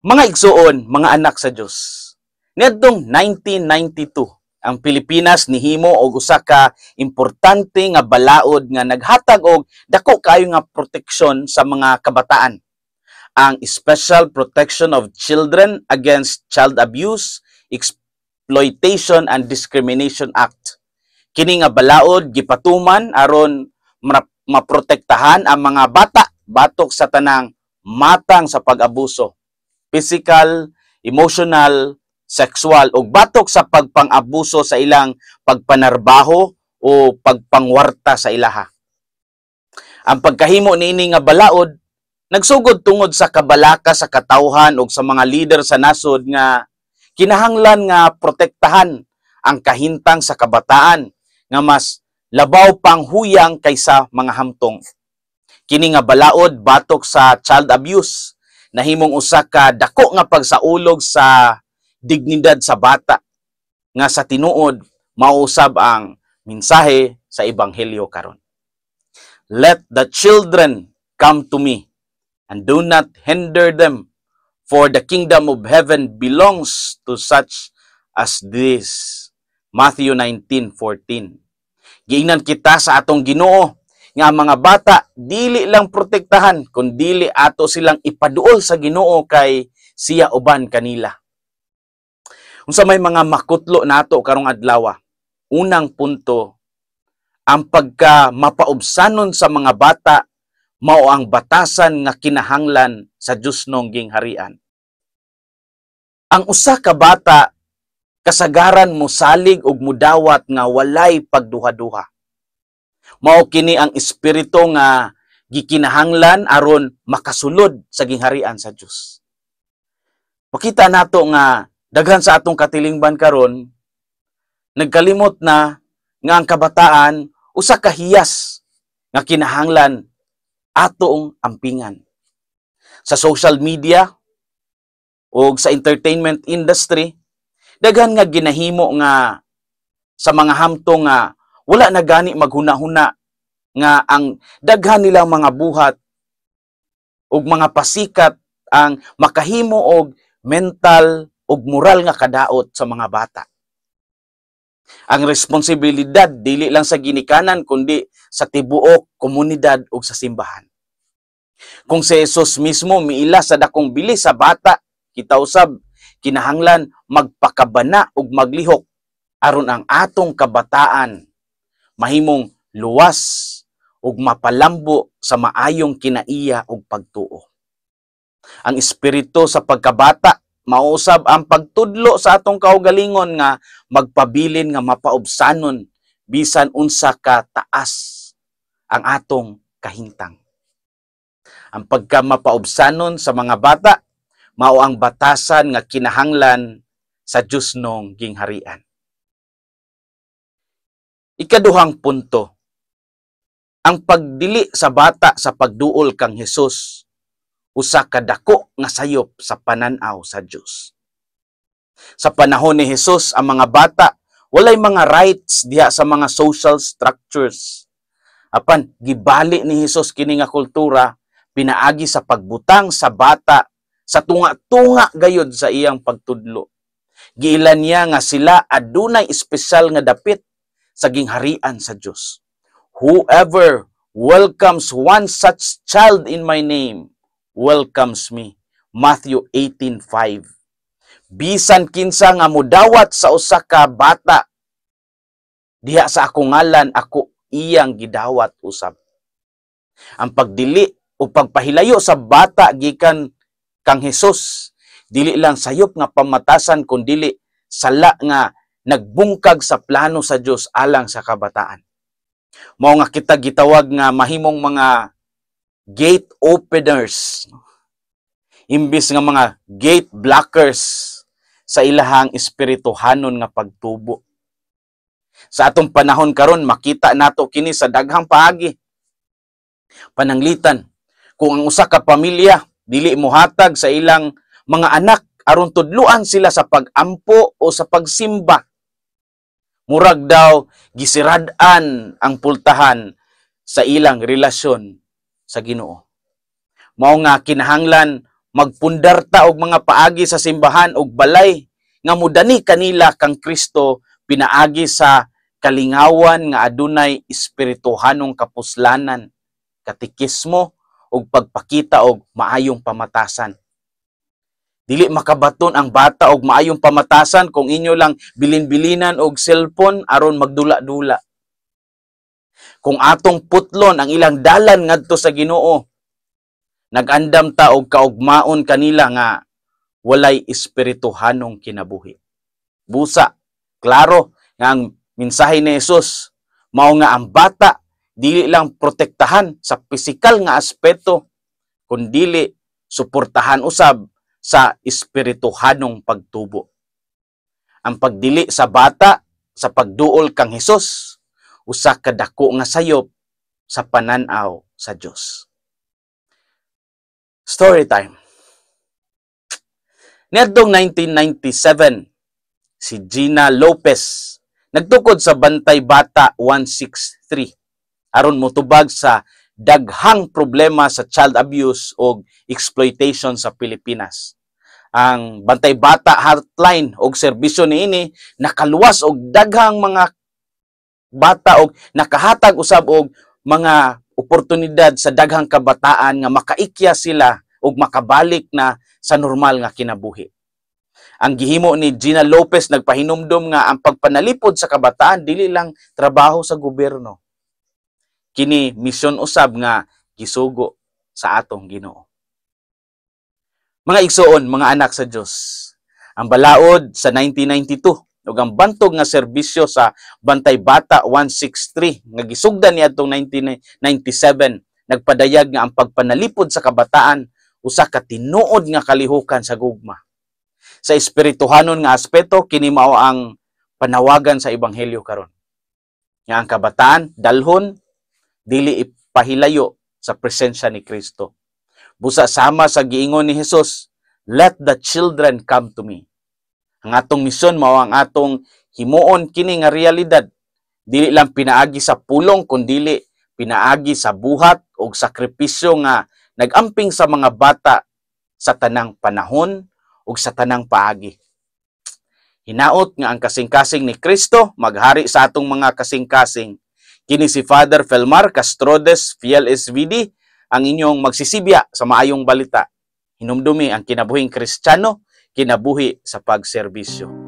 Mga igsuon, mga anak sa Dios. Niadtong 1992, ang Pilipinas nihimo og usa ka importante nga balaod nga naghatag og dako kaayo nga proteksyon sa mga kabataan. Ang Special Protection of Children Against Child Abuse, Exploitation and Discrimination Act. Kini nga balaod gipatuman aron maprotektahan ang mga bata batok sa tanang matang sa pag-abuso, physical, emotional, sexual ug batok sa pagpang-abuso sa ilang pagpanarbaho o pagpangwarta sa ilaha. Ang pagkahimo niini nga balaod nagsugod tungod sa kabalaka sa katawhan ug sa mga leader sa nasod nga kinahanglan nga protektahan ang kahintang sa kabataan nga mas labaw pang huyang kaysa mga hamtong. Kini nga balaod batok sa child abuse nahimong usa ka dako nga pagsaulog sa dignidad sa bata nga sa tinuod mausab ang mensahe sa ebanghelyo karon. "Let the children come to me and do not hinder them, for the kingdom of heaven belongs to such as this." Matthew 19:14. Giingnan kita sa atong Ginoo nga ang mga bata dili lang protektahan kun dili ato silang ipaduol sa Ginoo kay siya uban kanila. Unsa may mga makutlo nato karong adlaw? Unang punto, ang pagka mapaubsanon sa mga bata mao ang batasan nga kinahanglan sa Diosnong gingharian. Ang usa ka bata kasagaran mosalig ug mudawat nga walay pagduha-duha. Mao kini ang espiritu nga gikinahanglan aron makasulod sa gingharian sa Dios. Makita nato nga daghan sa atong katilingban karon nagkalimot na nga ang kabataan usa ka hiyas nga kinahanglan atoong ampingan. Sa social media o sa entertainment industry, daghan nga ginahimo nga sa mga hamtong nga wala na gani maghuna-huna nga ang daghan nilang mga buhat ug mga pasikat ang makahimo og mental ug moral nga kadaot sa mga bata. Ang responsibilidad dili lang sa ginikanan kundi sa tibuok komunidad ug sa simbahan. Kung si Jesus mismo miila sa dakong bilis sa bata, kita usab kinahanglan magpakabana ug maglihok aron ang atong kabataan mahimong luwas ug mapalambo sa maayong kinaiya ug pagtuo. Ang espiritu sa pagkabata mausab ang pagtudlo sa atong kaugalingon nga magpabilin nga mapaubsanon bisan unsa ka taas ang atong kahintang. Ang pagka mapaubsanon sa mga bata mao ang batasan nga kinahanglan sa Diosnong gingharian. Ikaduhang punto, ang pagdili sa bata sa pagduol kang Hesus usa ka dako nga sayop sa pananaw sa Dios. Sa panahon ni Hesus, ang mga bata walay mga rights diha sa mga social structures. Apan gibali ni Hesus kini nga kultura pinaagi sa pagbutang sa bata sa tunga-tunga gayud sa iyang pagtudlo. Giila niya nga sila adunay espesyal nga dapit sa gingharian sa Dios. "Whoever welcomes one such child in my name welcomes me." Matthew 18:5. "Bisan kinsa nga mudawat sa usa ka bata diha sa akong ngalan, ako iyang gidawat usab." Ang pagdili o pagpahilayo sa bata gikan kang Hesus dili lang sayop nga pamatasan kundili sala nga nagbungkag sa plano sa Dios alang sa kabataan. Mao nga kita gitawag nga mahimong mga gate openers imbis nga mga gate blockers sa ilahang espirituhanon nga pagtubo. Sa atong panahon karon, makita nato kini sa daghang paagi. Pananglitan kung ang usa ka pamilya dili mohatag sa ilang mga anak aron tudluan sila sa pag-ampo o sa pagsimba, murag daw gisirad-an ang pultahan sa ilang relasyon sa Ginoo. Mao nga kinahanglan Magpundar ta og mga paagi sa simbahan og balay nga mudani kanila kang Kristo pinaagi sa kalingawan nga adunay espirituhanong kapuslanan, katikismo ug pagpakita og maayong pamatasan. Dili makabaton ang bata og maayong pamatasan kung inyo lang bilin-bilinan og cellphone aron magdula-dula. Kung atong putlon ang ilang dalan ngadto sa Ginoo, nagandam ta og kaugmaon kanila nga walay espirituhanong kinabuhi. Busa, klaro nga ang mensahe ni Jesus mao nga ang bata dili lang protektahan sa pisikal nga aspeto, kundili suportahan usab sa espirituhanong pagtubo. Ang pagdili sa bata sa pagduol kang Hesus, usa ka dako nga sayop sa panan-aw sa Dios. Story time. Niadtong 1997, si Gina Lopez nagtukod sa Bantay Bata 163 aron motubag sa daghang problema sa child abuse o exploitation sa Pilipinas. Ang Bantay Bata Hotline og serbisyo niini nakaluwas og daghang mga bata og nakahatag usab og mga oportunidad sa daghang kabataan nga makaikya sila og makabalik na sa normal nga kinabuhi. Ang gihimo ni Gina Lopez, nagpahinumdom nga ang pagpanalipod sa kabataan dili lang trabaho sa gobyerno. Kini misyon usab nga gisugo sa atong Ginoo. Mga igsoon, mga anak sa Dios, ang balaod sa 1992 ug ang bantog nga serbisyo sa Bantay Bata 163 nga gisugdan niadtong 1997 nagpadayag nga ang pagpanalipod sa kabataan usa ka tinuod nga kalihukan sa gugma. Sa espirituhanon nga aspeto, kini mao ang panawagan sa ebanghelyo karon. Nga ang kabataan dalhon, dili ipahilayo sa presensya ni Kristo. Busa sama sa giingon ni Jesus, "Let the children come to me." Ang atong misyon mao ang atong himuon kini nga realidad. Dili lang pinaagi sa pulong kundili pinaagi sa buhat og sakripisyo nga nagamping sa mga bata sa tanang panahon ug sa tanang paagi. Hinaot nga ang kasing-kasing ni Kristo maghari sa atong mga kasing-kasing. Kini si Father Felmar Castrodes, Fiel SVD, ang inyong magsisibya sa maayong balita. Hinumdumi, ang kinabuhing Kristiyano, kinabuhi sa pagserbisyo.